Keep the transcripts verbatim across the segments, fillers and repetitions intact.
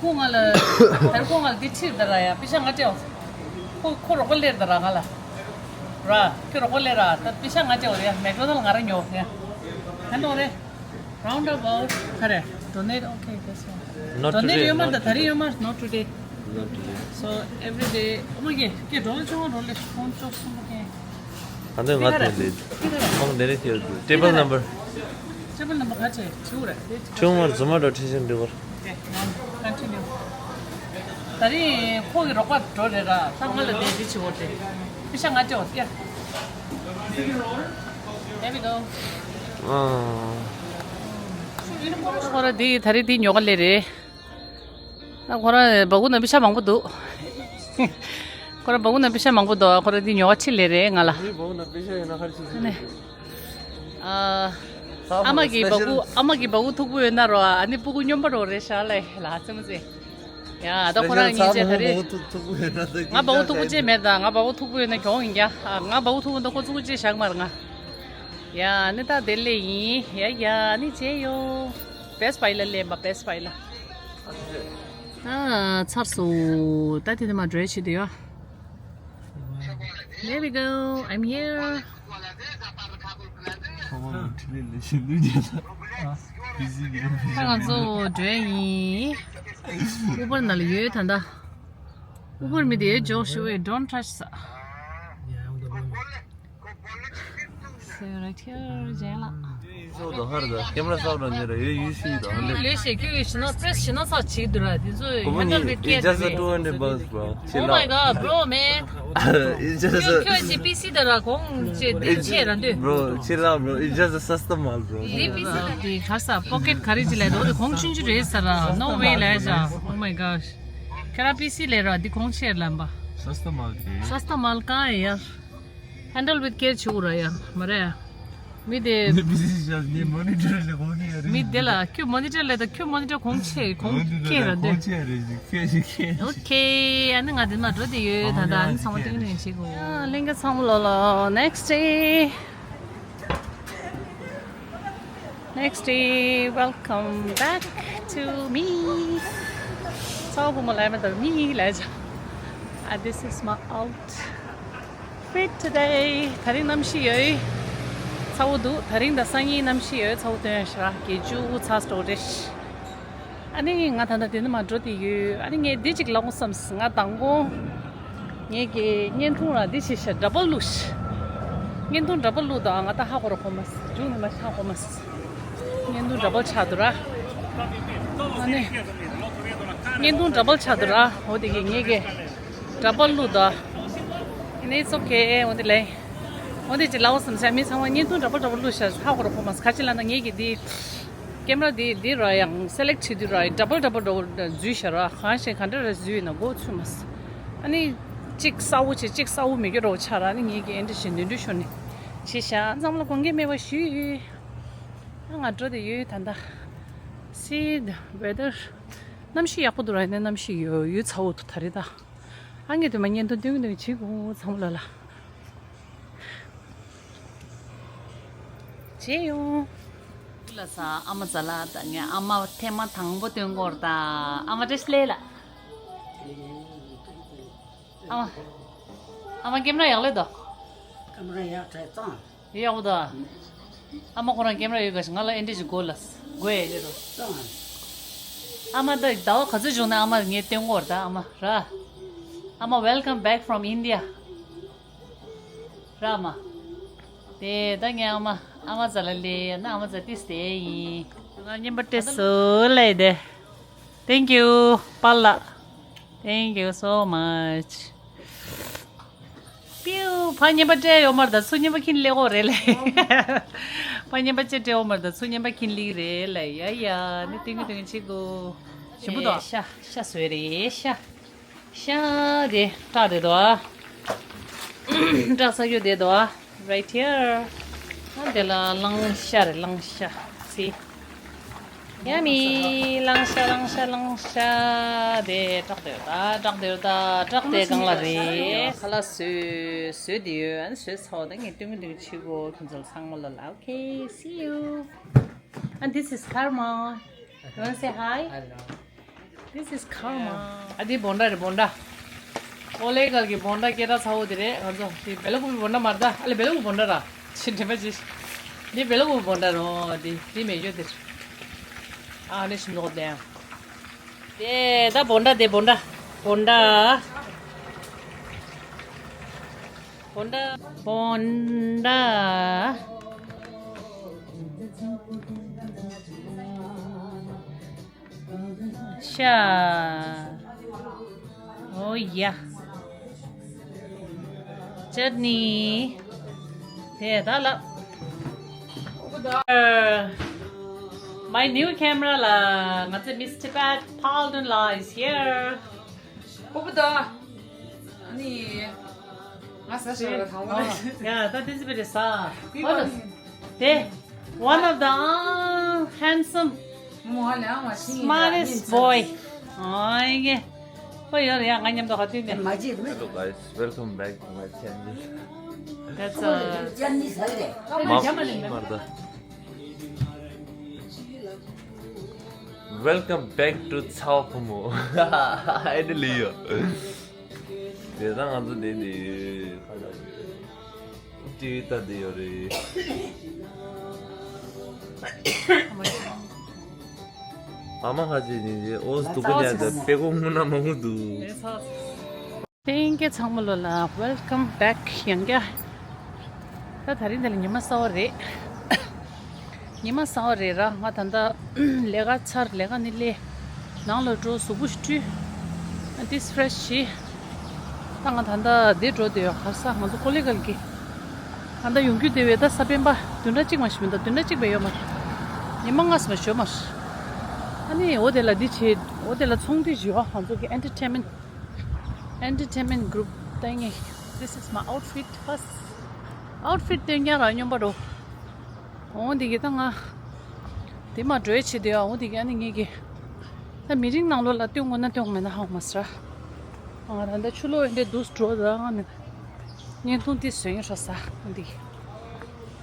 ཁོ་ང་ལ་ད་རེས་ཁོ་ང་ལ་འདི་ཁྲིད་ད་ར་ཡ། པེ་ཤ་ང་སྤྲད་འོ། ཁོ་ཁོ་རོགས་པ་སླེབས་ད་ར་ང་ལ། ར་ཁྱོད་རོགས་པ་སླེབས་ར། ད་པེ་ཤ་ང་སྤྲད་འོ་ཡ། མེག་ཌོ་ནལ་ང་ར་ཉོ་ཡ། ག་འདྲ་རེད། Roundabout ག་རེ། Donate, okay, that's all. Not today, ཡོད་མ། ད་ད་རེས་ཡོད་མ། Not today. Not today. So every day. ཨོ་མ་གི་གི་འགྲོ་ལ་ཆུང་བ་འགྲོ་ལ་ཁོང་ཅོག་གསུམ་པོ་ཁེ། ཨ་འདི་ང་དེ་ལས་ཁོང་དེ་རེ་ཁྱེར་དུ། Table number. Table number ག་ཚད་ཆུ་རེད། Too much Zomato attention to her. Okay, now continue. ད་རིང་ཁོ་གི་རོགས་པ་འགྲོ་རེད་ར། ད་ང་ལ་དེ་དེ་ཆུ་བོ་དེ། པེ་ཤ་ང་སྤྲད་འོ་ཡ། There we go. ཨ། ཁོ་ར་དེ་ད་རིང་དེ་ཉོ་ག་ལེ་རེད། ཨ་ཁོ་ར་སྦ་ཁུག་ནང་པེ་ཤ་མང་པོ་འདུག་ཁོ་ར་སྦ་ཁུག་ནང་པེ་ཤ་མང་པོ་འདུག་ཁོ་ར་འདི་ཉོ་བ་ཁྲིད་ལེ་རེད་ང་ལ། ངའི་སྦ་ཁུག་ནང་པེ་ཤ་ཡོད་ན་ཁ་ཅིག་ཨ་ནི། ཨ། ཨ་མ་གི་སྦ་ཁུག་ཨ་མ་གི་སྦ་ཁུག་མཐུག་པོ་ཡོད་ན་རོ། ཨ་ནི་སྤུ་གུ་སྨྱོན་པ་རོ་རེད་ཤག་ལེ་ལ་ཙེ་མོ་ཙེ། ཡ་ད་ཁོ་རང་ཡིན་ཅེ་ད་རེད། ང་སྦ་ཁུག་མཐུག་པོ་ཅེ་མེད་ད། ང་སྦ་ཁུག་མཐུག་པོ་ཅེ་མེད་ད། ཁྱོང་ཡིན་ཀྱ། ང་སྦ་ཁུག་མཐུག་པོ་འདུག་ཁོ་ཙུ་གུ་ཅེ་བཞག་མར་ང་། ཡ་ཨ་ནི་ད་དེ་ལེ་ཡིན། ཡ་ཡ་ཨ་ནི་ཅེ་ཡོ། Best Buy ལ་ལེན་པ། Best Buy ལ། ཨ་ཚར་སོང་། ད་དེ་ནས་མ་འགྲོ་ཡ་བྱེད་དུ་ཡོད། There we go. I'm here. ཁོ་བོ་ལ་འཕྲིན་ལས་ལས་བྱེད་ལུས་རྒྱལ་ལ། ཨ། བི་ཟི་གི་རང་། ད་ང་ཚོ་འགྲོ་ཡ་ཡིན། ཨུ་བར་ནང་ལ་ཡོད་ད་ལྟ། ཨུ་བར་མི་དེ་འཇོག་ཞུ་ཨེ། Don't touch. So right here, ཇེ་ལ། ལོས་ཤེས་ཁྱོད་ཀྱི་ཞི་ན་པྲེས་ཞི་ན་ས་བྱེད་འདུག་ར་དེ་ཚོ་handle with care. It's just two hundred bucks, bro. Chill out. Oh my God, bro, man. It's just a, ཁྱོད་ཀྱི་པི་སི་ད་ར་གོང་ཅེ་དེ་ཆེ་ར་འདུག bro, chill out, bro. It's just a system, bro. དེ་པི་སི་དེ་ག་ས་པོ་ཀེཊ་ག་རེ་ཅི་ལ་དོ་དེ་གོང་ཆུང་ཆུང་རེད་ས་ར། No way ལ་ཡ། Oh my gosh. ཁྱེད་རང་པི་སི་ལས་ར་འདི་གོང་ཆེ་ལམ་པ། System ཨ་ལ་དེ། System ཨ་ལ་གང་ཡ། Handle with care བྱེད་དགོས་ར་ཡ། མ་རེད། མི་དེ། མི་དེ་ལ་ཁྱོད་མོ་ནི་ཊར་ལས་ད། ཁྱོད་མོ་ནི་ཊར་གོང་ཆེ་གོང་ཁེ་ར་འདོད། Okay. ཨ་ནི་ང་དེ་ན་འགྲོ་དེ་ཡོད་ད། ད་ཨ་ནི་ཚང་མ་ཏིང་ཏིང་བྱེད་དགོས། ལྷན་རྒྱས་ཚང་མ་ལོ་ལོ། Next day. Next day, welcome back to me. ཚ་བོ་བུ་མོ་ལ་མེད་ད་མི་ལ་ཇ། Ah, this is my outfit today. དེ་རིང་གནམ་གཤིས་ཡོད། ཚ་བོ་འདུག་དེ་རིང་དང་སང་ཉིན་གནམ་གཤིས་ཡོད། ཚ་བོ་སྟོན་ཤ་ར་གི་ཅུ་ཚ་སྟོ་རེ། ཨ་ནི་ང་ད་ལྟ་དེ་ནས་མ་འགྲོ་དེ་ཡོད། ཨ་ནི་ངས་འདི་གཅིག་ལབ་དགོས་བསམས། ང་དང་པོ་ངེད་ཀྱི་བརྙན་ཐུང་ར་འདི་ཞིག་ཤ་ཌབ་བལ་བླུགས་ཤ། བརྙན་ཐུང་ཌབ་བལ་བླུགས་དང་ང་ད་ཧ་གོ་ར་གོ་མ་སི། མཇུག་ནས་མ་ཧ་གོ་མ་སི། བརྙན་ཐུང་ཌབ་བལ་ཆགས་འདུག་ར། ཨ་ནི་བརྙན་ཐུང་ཌབ་བལ་ཆགས་འདུག་ར། འོ་དེ་གི་ངེད་ཀྱི་ཌབ་བལ་བླུགས་དང་། ཨ་ནི་it's okay. འོ་དེ་ལས། འོ་དེ་ཅིག་ལབ་དགོས་བསམས་ཤ། མི་ཚང་མ་བརྙན་ཐུང་ཌབ་བལ་ཌབ་བལ་བླུགས་ཤ་ཧ་གོ་ར་གོ་མ་སི། ག་ཅི་ལབ་ན་ངེད་ཀྱི་འདི། ཀེམ་ར་འདི་འདི་ར་ཡང་སེ་ལེག་བྱེད་དུས་ར་ཌབ་བལ་ཌབ་བལ་ཌབ་བལ་འཛུལ་ཤ་ར། གང་ཞིག་ག་འདྲ་ར་འཛུལ་ཡིན་ན་མགོ་ཚོས་མ་སོང་། ཨ་ནི་གཅིག་གསལ་བོ་བྱེད། གཅིག་གསལ་བོ་མི་འགྱུར་རོ་ཆ་ར། ཨ་ནི་ངེད་ཀྱི་ཨེ་འདྲ་ཞིག་འདོན་འདོད་ཤོར་ནས་བྱས་ཤ། ཚང་མ་ལ་དགོངས་འགལ་མེད་པ་ཞུ། ཨ་ང་འགྲོ་དེ་ཡོད་ད་ལྟ། See the weather. གནམ་གཤིས་ཡག་པོ་འདུག་ར། ཨ་ནི་གནམ་གཤིས་ཡོད་ཡོད་ཚ་བོ་འདུག་ད་རེད་ད། ཨ་ངས་དུ་མ་བརྙན་ཐུང་སྟོན་གྱི་འདུག་བྱེད་དགོས་ཚང་མ་ལ་ལ། བྱས་ཡོང་། ལ་ས་ཨ་མ་ཛ་ལ་ད་ངས་ཨ་མ་ཐེངས་མ་དང་པོ་སྟོན་གོ་ར་ད། ཨ་མ་བཀྲ་ཤིས་བདེ་ལེགས། ཨ་མ། ཨ་མ་ཀེམ་ར་ཡག་ལེ་ད། ཀེམ་ར་ཡག་ཐལ་ཙང་། ཡག་པོ་ད། ཨ་མ་ཁོ་རང་ཀེམ་ར་ཡོད་ག་ཞིག་ང་ལ་ཨེ་འདྲ་ཞིག་དགོས་ལ་དགོས་ཡ་ལེ་རོ། ཙང་། ཨ་མ་ད་ཟླ་བ་ག་ཚོད་བྱུང་ན་ཨ་མ་ངས་སྟོན་གོ་ར་ད་ཨ་མ་ར། ཨ་མ་welcome back from India. ར་མ། དེ་ད་ངའི་ཨ་མ། ཨ་མ་ཛ་ལ་ལེ། ཡ་ན་ཨ་མ་ཛ་ཏིས་དེ་ཡིན། ང་རྔན་པ་སྤྲད་སོང་ལེ་དེ། Thank you པཱ་ལགས། Thank you so much. པིའུ། ཕ་རྔན་པ་སྤྲད་ཡོད་མ་རེད་ད། ཚུར་རྔན་པ་ཁྱེར་སླེབས་ཀྱི་རེད་ལེ། ཕ་རྔན་པ་ཅིག་སྤྲད་ཡོད་མ་རེད་ད། ཚུར་རྔན་པ་ཁྱེར་སླེབས་ཀྱི་རེད་ལེ། ཡ་ཡ། ནི་ཏིང་ངེ་ཏིང་ངེ་ཅིག་གོ། ཞིམ་པོ་འདུག་ཤ་ཤ་བཟོས་རེད་ཤ། ཤ་དེ་བཀྲག་བསྡད་འདུག་ཨ། བཀྲག་ཚ་རྒྱུ་བསྡད་འདུག་ཨ། Right here. ཨ་དེ་ལ་གླང་ཤ་རེད། གླང་ཤ། See. Yummy. གླང་ཤ་གླང་ཤ་གླང་ཤ། དེ་བཀྲག་བསྡད་ཡོད་ད། བཀྲག་བསྡད་ཡོད་ད། བཀྲག་དེ་སྒང་ལ་རེད། ཁ་ལག་བཟོས་བཟོས་བསྡད་ཡོད། ཨ་ནི་བཟོས་ཚར་བ་ད་ངས་སྟོན་གྱི་འདུག་ཕྱི་གོ་ཁྱོད་ཚོ་ཚང་མ་ལ་ལ། Okay, see you. And this is Karma. You wanna say hi? Hello. This is karma. ཨ་དེ་བོན་ཌ་རེད། བོན་ཌ། ཀོ་ལེ་གལ་གྱི་བོན་ཌ་སྐད་གྲགས་ཚ་བོ་དེ་རེད། ང་ཚོ་དེ་སྦེ་ལ་ཀུ་པི་བོན་ཌ་མ་རེད་ད། ཨ་ལེ་སྦེ་ལ་ཀུ་པི་བོན་ཌ་ར། ཕྱི་དྲན་པ་ཅི། དེ་སྦེ་ལ་ཀུ་པི་བོན་ཌ་རོ། དེ་དེ་མེད་ཡོད་དེ། ཨ་ནི་ཤིན་ཏོག་དེ། དེ་ད་བོན་ཌ་དེ་བོན་ཌ། བོན་ཌ། བོན་ཌ། བོན་ཌ། ཤ། ཨོ་ཡ། ཅར་ནི། དེ་ད་ལ། My new camera ལ་ང་ཚོ་Miss Tibet Palden ལ་is here. ཨོ་པ་ད། ཨ་ནི། ང་ཟ་ཞོར་ལ་དང་པོ་ལ། ཡ་ད་དེ་ཚི་པེ་རེ་ས། ཨོ་ད། དེ། One of the handsome, smartest boy. ཨོ་ཡེ། ཁོ་ཡོད་རེད་ཡ། ང་མཉམ་དུ་ཧ་ཏུན་ནས། Hello guys, welcome back to my channel. That's a མ་མ་རེད། Welcome back to ཚ་བ་ཕོ་མོ། ཨེ་འདི་ལི་ཡོ། དེ་ད་ང་ཚོ་དེ་དེ་ཁ་ལ་ཏི་ད་དེ་ཡོད་རེད། ཨ་མ་ཁ་ཅིག་ནི་ཨོ་སྟུ་ག་ཉ་ད་པེ་ཀོ་ངུ་ན་མ་ངུ་འདུག Thank you ཚང་མ་ལོ་ལ། Welcome back ཡང་བསྐྱར། ད་ད་རིང་འདི་ལ་ཉི་མ་གསར་པ་རེད། ཉི་མ་གསར་པ་རེད་ར། ང་ད་ལྟ་ལས་ཀ་ཚར། ལས་ཀ་ནི་ལས། ནང་ལ་འགྲོ། གཟུགས་པོ་བཀྲུས། This fresh བྱས། ད་ང་ད་ལྟ་འདི་འགྲོ་བསྡད་ཡོད། ག་ས་ང་ཚོ་ཀོ་ལི་གལ་གྱི་ད་ལྟ་ཡོང་རྒྱུ་དེ་བས་ད་ས་པན་པ་བདུན་ཕྲག་གཅིག་མ་ཞིག་མིན། ད་བདུན་ཕྲག་གཅིག་བས་ཡོད་མ་རེད། ཉི་མ་ལྔ་ཙམ་ཞོ་མ་རེད། ཨ་ནི་འོ་དེ་ལ་འདི་བྱས། འོ་དེ་ལ་ཚོང་འདུས་བྱས། ང་ཚོ་གི་entertainment entertainment group ད་ངས། This is my outfit first. Outfit དེ་ཉག་ར་སྨྱོན་པ་རོ། འོ་འདི་གི་ད་ང་དེ་མ་འགྲོ་ཡ་ཆེ་དེ། འོ་འདི་གི་ཨ་ནི་ངེད་ཀྱི་ད་མི་རིང་ནང་ལོགས་ལ་སྟོན་དགོས་ན་སྟོན་དགོས་མེད་ན་ཧ་གོ་མ་སོང་ར། ང་ད་ལྟ་ཆུ་ལོག་འདི་འདུག་འགྲོ་ད་ང་མེད། བརྙན་ཐུང་དེ་བཟོས་ཡིན་ཧྲོ་ས། འོ་འདི་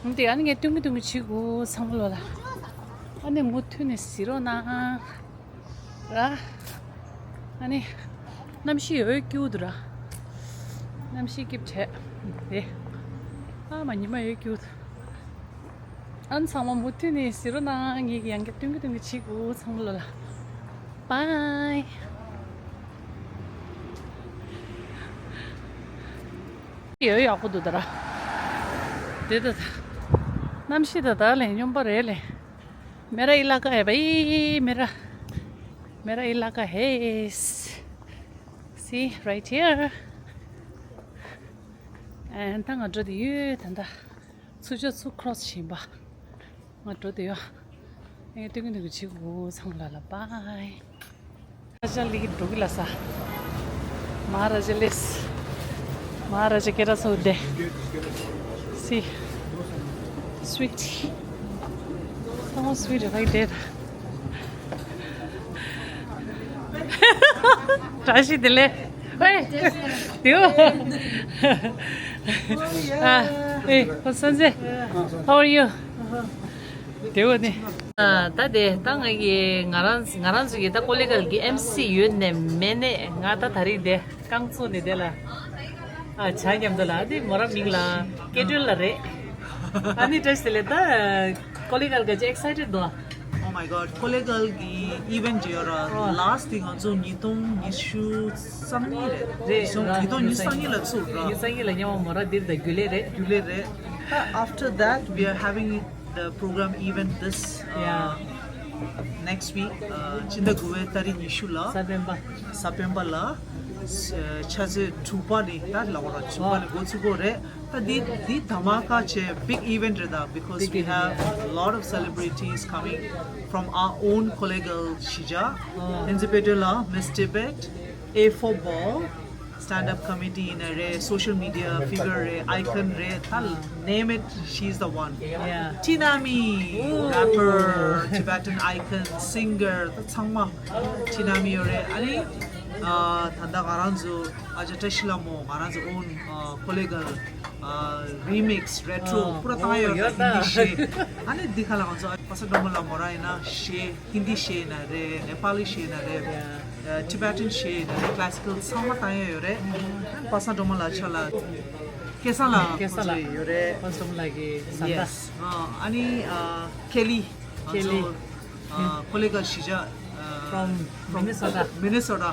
འོ་འདི་ཨ་ནི་ངས་སྟོན་གི་སྟོན་གི་བྱེད་དགོས། ཚང་མ་ལོ་ལ་ཨ་ནི་མུ་མཐུད་ནས་གཟིགས་རོགས་གནང་། ར། ཨ་ནི། གནམ་གཤིས་འོད་སྐྱུག་འདུག་ར། གནམ་གཤིས་སྐྱིད་བྱས། དེ། ཨ་མ་ཉི་མ་འོད་སྐྱུག་འདུག་ཨ་ནི་ཚང་མ་མུ་མཐུད་ནས་གཟིགས་རོགས་གནང་། ངེད་ཀྱི་ཡང་བསྐྱར་སྟོན་གི་སྟོན་གི་བྱེད་དགོས། ཚང་མ་ལོ་ལ། Bye. འོད་ཡག་པོ་འདུག་ད་ར། དེ་ད་ད། གནམ་གཤིས་ད་ད་ལས་སྨྱོན་པ་རེད་ལས། मेरा इलाका है भाई, मेरा मेरा इलाका है। See, right here. And ད་ང་འགྲོ་དེ་ཡོད། ད་ད་ཚུར་ཕྱོགས་ཚུར་cross བྱེད་པ། ང་འགྲོ་དེ་ཡོད། ཨེ་སྟོན་གི་སྟོན་གི་བྱེད་དགོས། ཚང་མ་ལ་ལ་bye. རཱ་ཇ་ལི་འགྲོ་གི་ལ་ས། མ་རཱ་ཇ་ལེས། མ་རཱ་ཇ་སྐད་གྲགས་ཚ་བོ་དེ། See. Sweet. Someone sweet right there. བཀྲ་ཤིས་བདེ་ལེགས། ཨེ། དེའུ། ཨ། ཨེ། ཁོ་སོན་ཟེ། How are you? དེའུ་ནི། ཨ། ད་དེ་ད་ང་གི་ང་རང་ང་རང་ཚོ་གི་ད་ཀོ་ལི་གལ་གི་ཨེམ་སི་ཡོད་ནས་མེད་ནས་ང་ད་ད་རིང་དེ་རྐང་བཙུགས་ནས་དེ་ལ། ཨ། ཇ་མཉམ་དུ་ལ་ཨ་དེ་མོ་རང་མིང་ལ་སྐད་སྒྲོན་ལ་རེད། ཨ་ནི་བཀྲ་ཤིས་བདེ་ལེགས། ད་ཀོ་ལི་གལ་ག་ཅི་excited འདུག Oh my god, ཀོ་ལེ་གལ་གི་event ཅིག་ཡོད་ར། ཨོ། Last thing ང་ཚོ་ཉིས་སྟོང་ཉི་ཤུ་རྩ་གཉིས་རེད། རེད། ཉིས་སྟོང་ཉི་ཤུ་རྩ་གཉིས་ལ་ཚུགས་ར། ཉི་ཤུ་རྩ་གཉིས་ལ་སྔོན་མ་མོ་ར་འདིར་ད་རྒྱུན་ལས་རེད། རྒྱུན་ལས་རེད། ད་after that we are having the program event this, uh, yeah, next week, uh, ཕྱི་ཟླ་དགུ་པའི་ཏ་རིག་ཉི་ཤུ་ལ། གཟའ་སྤེན་པ། གཟའ་སྤེན་པ་ལ། ཆུ་ཚོད་དྲུག་པ་ནས་ད་ལབ་ར། དྲུག་པ་ནས་འགོ་ཚུགས་ཀྱི་རེད། ད་འདི་འདི་དྷ་མ་ཀ་ཆེ་big event རེད་ད། Because we have a lot of celebrities coming from our own ཀོ་ལེ་གལ་གཞིས་ཆགས། ཨ། ཨེན་ཛི་པེ་ཏོ་ལ་Miss Tibet, A four Ball, stand up comedy ཡིན་ན་རེད། Social media figure རེད། Icon རེད། ད་name it, she's the one. Yeah. Tinami, ooh, rapper, Tibetan icon, singer, ད་ཚང་མ། Tinami ཡོད་རེད། ཨ་ནི། ཨ། ད་ལྟ་ང་རང་ཚོ་ཨ་ཅག་བཀྲ་ཤིས་ལྷ་མོ། ང་རང་ཚོ་own ཀོ་ལེ་གལ། ཨ། remix, retro ཨ། པུ་ར་བཏང་ཡོད་རེད། ཡོད་ད། ཧིན་དི་གཞས། ཨ་ནི་འདི་ག་ལ་ང་ཚོ་ཨ་པ་སེ་སྒྲོལ་མ་ལགས་མོ་རང་ཡིན་ན་གཞས། ཧིན་དི་གཞས་ཡིན་ན་རེད། ནེ་པ་ལི་གཞས་ཡིན་ན་རེད། Yeah. Tibetan གཞས་དང་classical ཚང་མ་བཏང་ཡ་ཡོད་རེད། པ་སངས་སྒྲོལ་མ་ལགས་ཕྱག་ལ་སྐལ་བཟང་ལགས་སྐལ་བཟང་ཁོང་ཚོ་ལགས་ཡོད་རེད། པ་སངས་སྒྲོལ་མ་ལགས་ཀྱི་བཟའ་ཟླ། Yes. ཨ་ནི་ཨ་ཁེ་ལི། ཁེ་ལི། ཁོང་ཚོ་ཨ་ཀོ་ལེ་གལ་གཞིས་ཆགས། From Minnesota. Minnesota.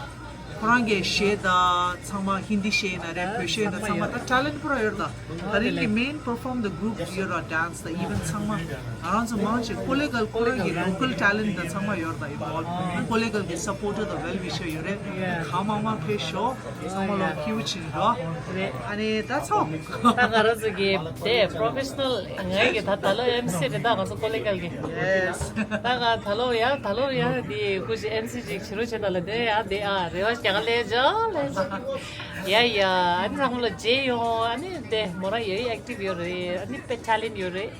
ཁོ་རང་གི་གཞས་དང་ཚང་མ་ཧིན་དི་གཞས་ཡིན་ན་རེད། བོད་གཞས་ཡིན་ན་ཚང་མ་ད་talent པུ་ར་ཡོད་རེད་ད། ད་རིང་གི་main perform the group ཡོད་ར། Dance དང་even ཚང་མ་ང་རང་ཚོ་མང་ཆེ་ཀོ་ལེ་གལ་ཁོ་རང་གི་local talent དང་ཚང་མ་ཡོད་རེད་ད། Involve ཀོ་ལེ་གལ་གི་supporter དང་well wisher ཡོད་རེད། གང་མང་མང་ཕེབས་ཤོག་ཚང་མ་ལོ་ཁྱིའུ་ཆིན་རོ། རེད། ཨ་ནི་ད་ཚོ། ད་ང་རང་ཚོ་གི་དེ་professional ངའི་གི་ད་ད་ལོ་ཨེམ་སི་རེད་ད། ང་ཚོ་ཀོ་ལེ་གལ་གི། Yes. ད་ང་ད་ལོ་ཡ་ད་ལོ་ཡ་དེ་ཀུ་ཅི་ཨེམ་སི་ཅིག་བྱེད་རོགས་བྱེད་ད་ལ་དེ་ཡ་དེ་ཨ་རེ་བ་རྒྱག་ལས་ཇོ་ལས་ཇོ། ཡ་ཡ་ཨ་ནི་ཚང་མ་ལ་མཇལ་ཡོང་། ཨ་ནི་དེ་མོ་རང་ཡ་ཡི་active ཡོད་རེད། ཨ་ནི་དཔེ་talent ཡོད་རེད།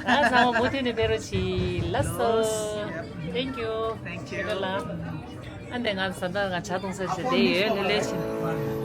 ཨ་ཚང་མ་མུ་མཐུད་ནས་ཕེབས་རོགས་གྱིས། ལགས་སོ། Thank you. Thank you. ལ། ཨ་འདི་ང་ཟ་འདྲ་ང་ཇ་འཐུང་ས་ཞིག་དེ་ཡོད་ལེ་ལེ་ཕྱིན།